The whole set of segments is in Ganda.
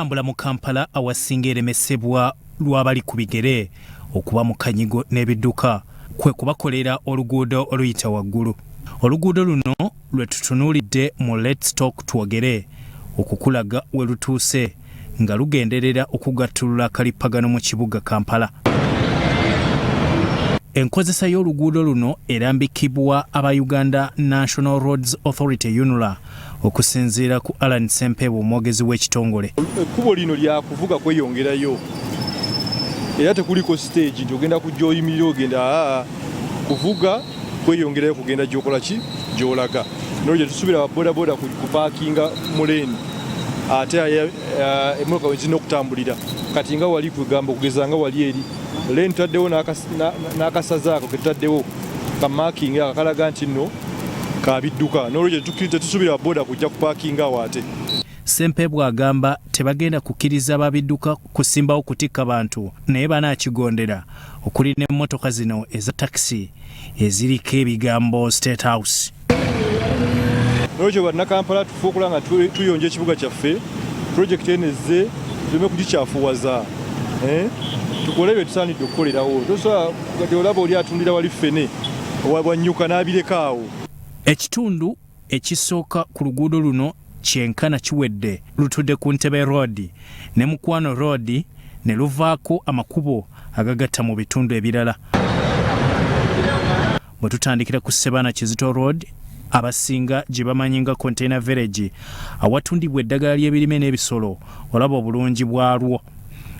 Entambula mu Kampala awasinga eremesebwa lw'abali ku bigere okuba mu kanyigo n'ebidduka kwe kubakolera oluguudo oluyita waggulu. Oluguudo luno lwe tutunuulidde mu Let's Talk Twogere okukulaga we lutuuse nga lugenderera okugattulula akalippagano mu kibuga Kampala. Enkozesa y'oluguudo luno erambikibwa aba Uganda National Roads Authority UNRA okusinziira ku Allan Ssempeebwa omwogezi w'ekitongole. Ekkubo lino lyakuvuga kweyongerayo era tekuliko siteegi nti ogenda kujja oyimirira ogenda aa kuvuga kweyongerayo kugenda gyokola ki gyolaga nolwekyo tusubira ba bodaboda kupaakinga mu leeni ate emmotoka we zirina okutambulira kati nga wali kwegamba okugeza nga wali eri leeni tutaddewo n'akasaza ako ketutaddewo ka marking ako kalaga nti nno kabidduka n'olwekyo tetusuubira boda kujja kupaakinga awo ate. Ssempebwa agamba tebagenda kukkiriza babidduka kusimbawo kutikka bantu naye banaakigondera okuli n'emmotoka zino eza takisi eziriko ebigambo State House. N'olwekyo Bannakampala tufe okulaba nga tuyonja ekibuga kyaffe, pulojekiti eno ezze tuleme kugikyafuwaza eh? Tukole bye tusaanidde okukolerawo. Tosobola kati olaba oli atundira wali ffene wanyuka n'abireka awo. Ekitundu ekisooka ku luguudo luno kyenkana kiwedde lutudde ku Ntebe Road ne Mukwano Road ne luvaako amakubo agagatta mu bitundu ebirala. Bwe tutandikira ku Ssebaana Kizito Road abasinga gye bamanyi nga Container Village awatundibwa eddagala ly'ebirime n'ebisolo olaba obulungi bwalwo.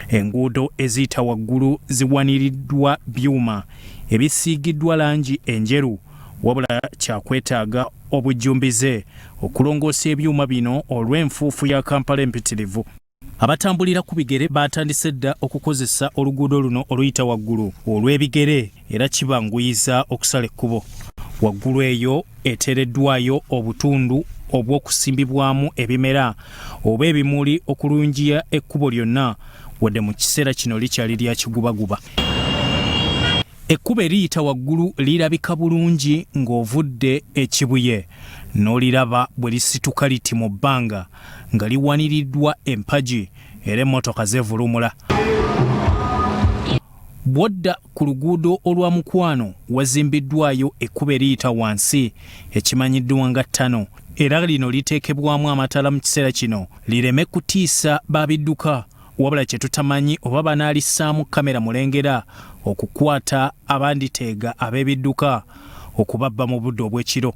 Enguudo eziyita waggulu ziwaniriddwa byuma ebisiigiddwa langi enjeru wabula kyakwetaaga obujjumbize okulongoosa ebyuma bino olw'enfuufu ya Kampala empitirivu. Abatambulira ku bigere baatandise dda okukozesa oluguudo luno oluyita waggulu olw'ebigere era kibanguyiza okusala ekkubo. Waggulu eyo eteereddwayo obutundu obw'okusimbibwamu ebimera oba ebimuli okulungiya ekkubo lyonna wadde mu kiseera kino likyali lya kigubaguba. Ekkubo eriyita waggulu lirabika bulungi ng'ovudde e Kibuye n'oliraba bwe lisituka liti mu bbanga nga liwaniriddwa empagi era emmotoka zeevulumula. Bw'odda ku luguudo olwa Mukwano wazimbiddwayo ekkubo eriyita wansi ekimanyiddwa nga ttano era lino liteekebwamu amataala mu kiseera kino lireme kutiisa ba bidduka wabula kye tutamanyi oba banaalissaamu kkamera mulengera okukwata abanditeega ab'ebidduka okubabba mu budde obw'ekiro.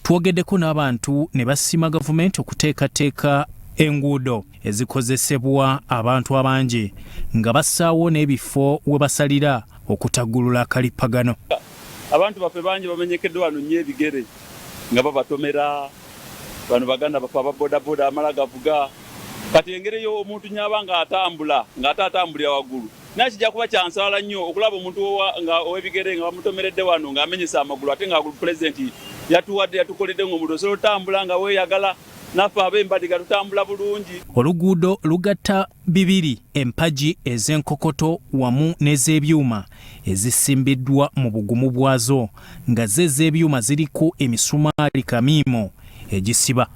Twogeddeko n'abantu ne basiima gavumenti okuteekateeka enguudo ezikozesebwa abantu abangi nga bassaawo n'ebifo we basalira okutaggulula akalippagano. Abantu baffe bangi bamenyekeddwa wano nnyo ebigere nga babatomera bano baganda baffe aba bodaboda amala gavuga kati engeri omuntu nyaba nga atambula ng'ate atambulira waggulu naye kijja kuba kyansaala nnyo okulaba omuntu nga ow'ebigere nga bamutomeredde wano ng'amenyesa amagulu ate nga pulezidenti yatuwadde yatukoledde ng'omuntu osobola otambula nga weeyagala naffe ab'embadiga tutambula bulungi. Oluguudo lugatta bibiri empagi ez'enkokoto wamu n'ez'ebyuma ezisimbiddwa mu bugumu bwazo nga zo ez'ebyuma ziriko emisumaali kamiimo egisiba.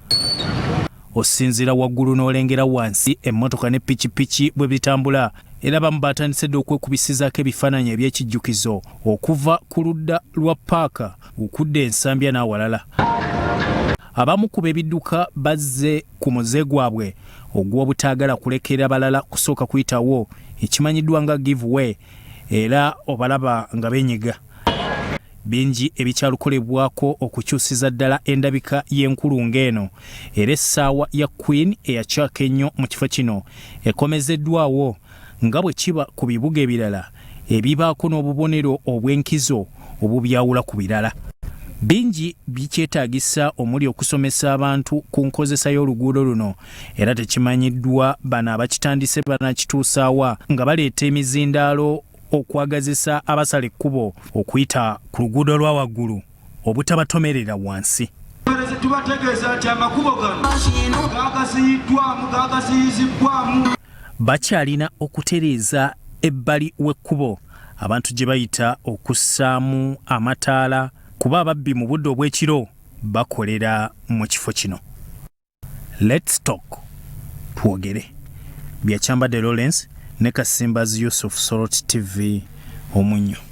Osinziira waggulu n'olengera wansi emmotoka ne pikipiki bwe bitambula era abamu baatandise dda okwekubisizaako ebifaananyi eby'ekijjukizo okuva ku ludda lwa ppaaka okudda e Nsambya n'awalala. Abamu ku b'ebidduka bazze ku muze gwabwe ogw'obutaagala kulekera balala kusooka kuyitawo ekimanyiddwa nga give way era obalaba nga benyiga. Bingi ebikyalukolebwako okukyusiza ddala endabika y'enkulungo eno era essaawa ya Queen eyakyaka ennyo mu kifo kino ekomezeddwawo nga bwe kiba ku bibuga ebirala ebibaako n'obubonero obw'enkizo obubyawula ku birala. Bingi bikyetaagisa omuli okusomesa abantu ku nkozesa y'oluguudo luno era tekimanyiddwa bano abakitandise banakituusaawa nga baleeta emizindaalo okwagazisa abasala ekkubo okuyita ku luguudo lwa waggulu obutabatomerera wansi. Tubategeeza nti amakubo gano gagaziyiddwamu gagaziyizibbwamu. Bakyalina okutereeza ebbali w'ekkubo abantu gye bayita okussaamu amataala kuba ababbi mu budde obw'ekiro bakolera mu kifo kino. Let's talk. Twogere. Bya Kyambadde Lawrence ne Kasimbazi Yusuf, Soroti TV, Omunnyo.